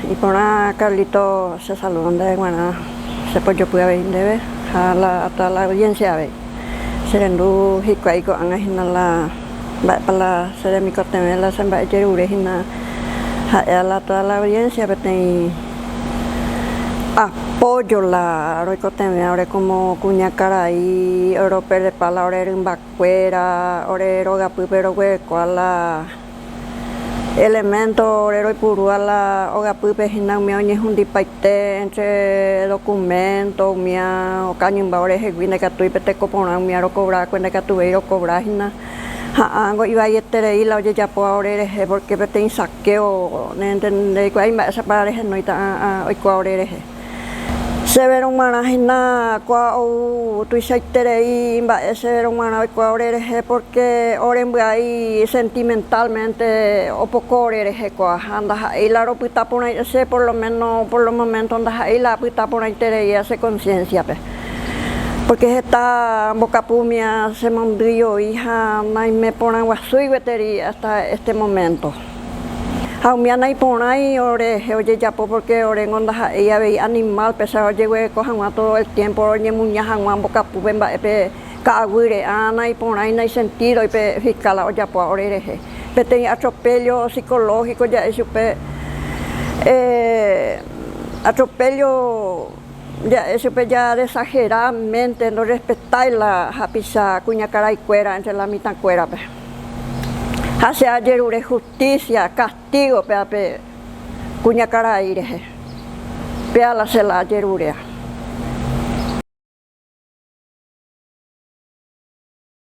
Iporã Carlito che saludo ndéve g̃uarã, che pojopy avei ndéve ha la toda la audiencia avei. Che rendu hikuái ko'ág̃a hína la mba'épa la che remikotevẽ la che mba'ejerure hína ha'éva la toda la audiencia peteĩ apoyo la roikotevẽva ore como kuñakarai roperdepa la ore rymbakuéra, ore rogapýpe roguerekóva la Elemento ore roipurúva la ogapýpe hína umi oñehundipaite entre documento, umía okañymba orehegui ndaikatúi pe teko porã umía rokovrakue ndaikatuvéi rokovra hína. Ha ãngo ivaieterei la ojejapóva ore rehe porque peteĩ saqueo ndeikuaái mba'éichapa rehenóita oikóva ore rehe. Chéverõ g̃uarã hína kua ou tuichaiterei mba'e chéverõ g̃uarã oikuaa ore rehe pórke orembyai sentimentalmente opoko ore rehe kua ha ndaha'éi la ropyta porã che por lo méno por lo moménto ndaha'éi la apyta porãitereíva che konsiénsiape pórke heta mbokapu umía chemondýi voi ha naime porã guasúi gueteri hasta este moménto. Ha umía naiporãi orehe ojejapo pórke oréngo ndaha'éi avei animál péicha ojeguereko hag̃ua tódo el tiémpo oñemuña hag̃ua mbokapúpe mba'e pe ka'aguýre. Ha naiporãi naisentídoi pe fiskála ojapóva orerehe. Peteĩ atropéllo sikolóhiko ja'e chupe, atropéllo ja'e chupe jadesaherámente ndorespetái la hapicha kuñakaraikuéra éntre la mitãkuérape. Ha che ajerure justicia, castigo péva pe kuñakarai rehe. Péva la che la ajeruréva.